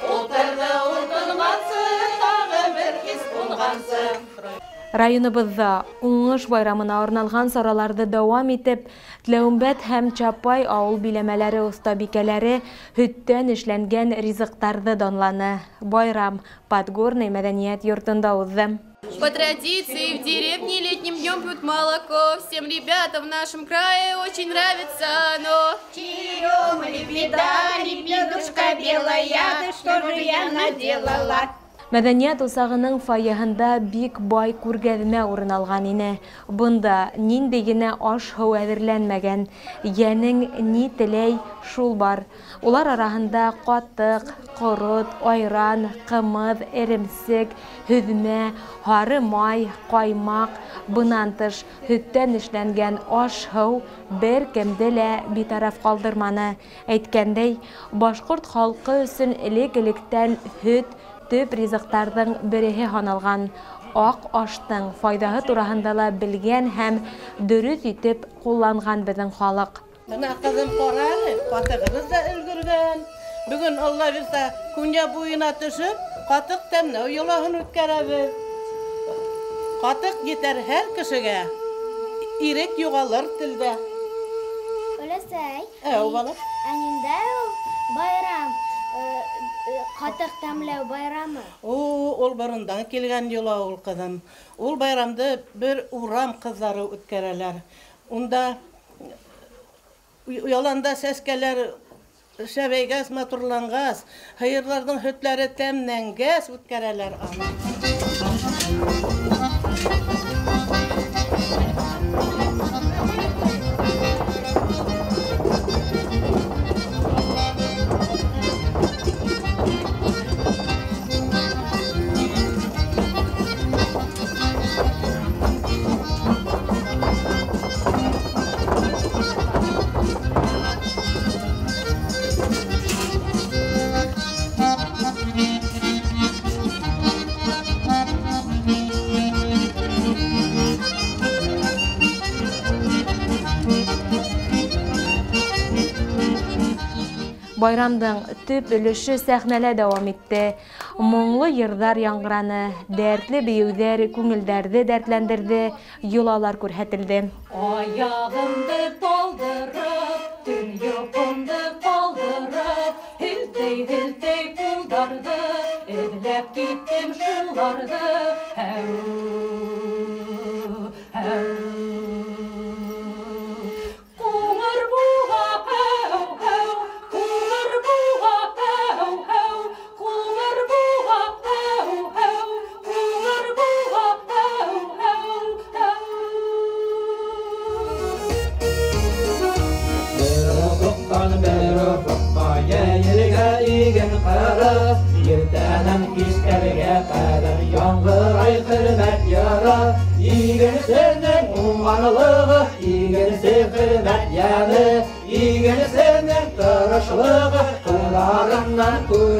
Ултырҙы ул тынғансы, тағы бер кис ҡунғансы. Районыбыҙҙа уңыш байрамына арналған сараларҙы дауам итеп, Тләүембәт һәм Чапай ауыл биләмәләре оҫтабикәләре һөттән эшләнгән ризыҡтарҙы данланы. Байрам Подгорный мәҙәниәт йортонда уҙҙы. По традиции в деревне летним днем пьют молоко. Всем ребятам в нашем крае очень нравится оно. Черемли, беда, лебедушка белая, что же я наделала? Мәҙәниәт усағының фойеһында бик бай күргәҙмә урын алған ине. Бында ниндәй генә аш-һыу әҙерләнмәгән, йәнең ни теләй шул бар. Улар араһында ҡатыҡ, ҡорот, айран, ҡымыҙ, эремсек, һөҙмә, һары май, ҡаймаҡ, бынан тыш һөттән эшләнгән аш-һыу бер кемде лә битараф ҡалдырманы. Әйткәндәй, башҡорт халҡы өсөн элек-электән һөт төп ризыҡтарҙың береһе һаналған. Аҡ аштың файҙаһы тураһында ла белгән һәм дөрөҫ итеп ҡулланған беҙҙең халыҡ. Бына ҡыҙым, ҡара әле, ҡатығыбыҙ ҙа өлгөргән. Бөгөн Алла бирһә, Күнйә буйына төшөп, ҡатыҡ тәмләү йолаһын үткәрәбеҙ. Ҡатыҡ етәр һәр кешегә, ирек юғалыр телдә. Өләсәй, Әү, бала. Ә ниндәй ул байрам? Ҡатыҡ тәмләү байрамы? О, ул борондан килгән йола ул, ҡыҙым. Ул байрамды бер урам ҡыҙҙары үткәрәләр. Унда яланда сәскәләр шәбәйгәс, матурланғас, һыйырҙарҙың һөтләре тәмләнгәс үткәрәләр аны. Байрамдың төп өлөшө сәхнәлә дауам итте. Моңло йырҙар яңғыраны, дәртле бейеүҙәр күңелдәрҙе дәртләндерҙе, йолалар күрһәтелде. Аяғымды талдырып, төн йоҡомдо ҡалдырып, һелтәй-һелтәй ҡулдарҙы, эҙләп киттем шуларҙы. Һәү, һәү. Ҡуңыр буға, һәү, һәү, ҡуңыр буға, һәү, һәү, ҡуңыр буға, һәү, һәү, ҡуңыр буға, һәү, һәү, һәү. Бер офоҡтан бер офоҡҡа йәйелгән иген ҡыры, иртәнән кискәргә ҡәҙәр яңғырай хөрмәт йыры. Игенсенең уңғанлығы, игенсе хөрмәт йәме, игенсенең тырышлығы ҡырарынан күренә.